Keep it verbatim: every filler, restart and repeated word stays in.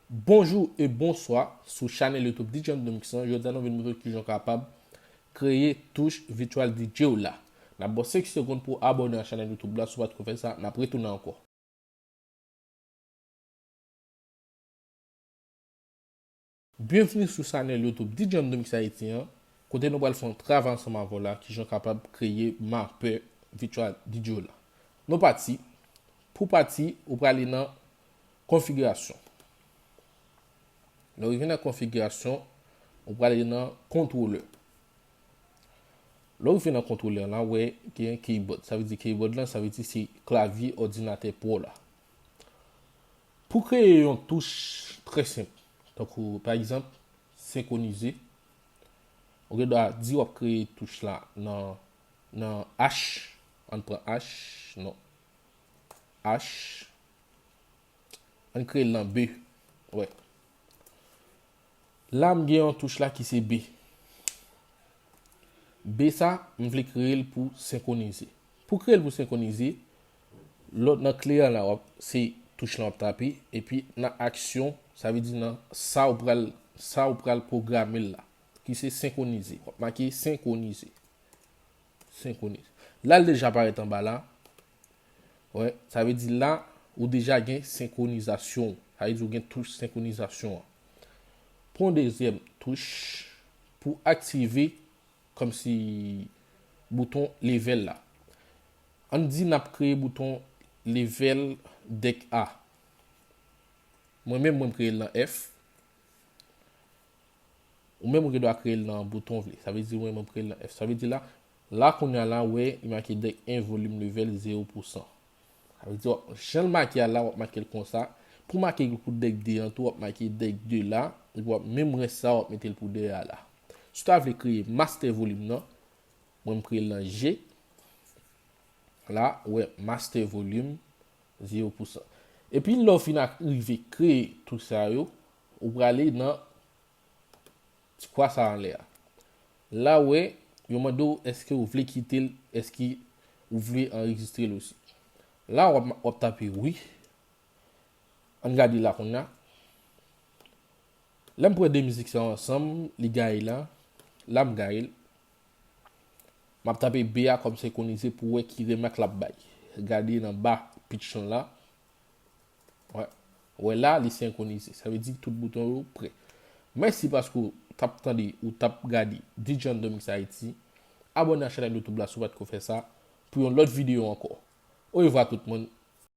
Bonjou e bonswa sou chanèl YouTube D J Andremix lan. Jodi a nou vin montre w kijan w kapab kreye touch Virtual D J w la. N ap ba w senk segonn pou w abòne a chanèl YouTube la. Si w pa t ko fè sa, n ap retounen ankò. Byenvni sou chanèl YouTube D J Andremix Haiti an, kote nou pral fè yon travay ansanm avè w la, kijan w kapab kreye mapè Virtual D J w la. Nou pati. Pou pati, ou prale nan konfigirasyon. Lè w rive nan konfigirasyon, ou prale nan kontwolè. Lè w rive nan kontwolè la, w wè gen keyboard. Sa vle di keyboard lan, sa vle di se klavye òdinatè pa w la. Pou kreye yon touch trè senp, tankou, pa egzanp, senkwonize, ou gen dwa di w ap kreye touch la nan, nan H. Ann pran H, non. H. Ann kreye l nan B. Wè. La, m gen yon touch la ki se B. B sa, m vle kreye l pou senkwonize. Pou kreye l pou senkwonize, lòt nan kle a la, w ap, se touch lan w ap tape, epi nan aksyon, sa vle di nan sa w pral, sa w pral pwograme l la, ki se senkwonize. W ap make senkwonize. Senkwonize. La, l deja parèt anba la. Wè, sa vle di la, ou deja gen senkwonizasyon. Sa vle di ou gen touch senkwonizasyon an. Pran yon dezyèm touch pou aktive kòmsi bouton level la. Ann di n ap kreye bouton level deck A. Mwen menm, mwen m kreye l nan F. Ou menm ou gen dwa kreye l nan bouton w vle. Sa vle di mwen menm m kreye l nan F. Sa vle di la, la kounye a la, w wè, li make deck en volume level zéro pour cent. Sa vle di, w ap, jan l make a la, w ap make l konsa. Pou make l pou deck de an tou, w ap make deck de la, epi w ap menm rès sa, w ap mete l pou dèyè a la. Si w ta vle kreye master volume nan, mwen m kreye l nan G. La, w wè master volume zéro pour cent. Epi lè w fin ak rive kreye tout sa yo, ou prale nan ti kwa sa anlè a. La, w wè, yo mande w èske w vle kite l, èske ou vle anrejistre l osi. La, w ap, w ap tape wi. Ann gade la kounye a. Lè m pran de mizik sa yo ansanm, li gaye la. La, m gaye l. M ap tape B a kòm senkwonize pou wè ki remak l ap bay. Gade nan ba pitch lan la. Wè. Wè la, li senkwonize. Sa vle di tout bouton yo prè. Mèsi paske w t ap tande, ou t ap gade D J Andremix Haiti. Abòne a chanèl YouTube la si w pa t ko fè sa pou yon lòt videyo ankò. Orevwa tout moun.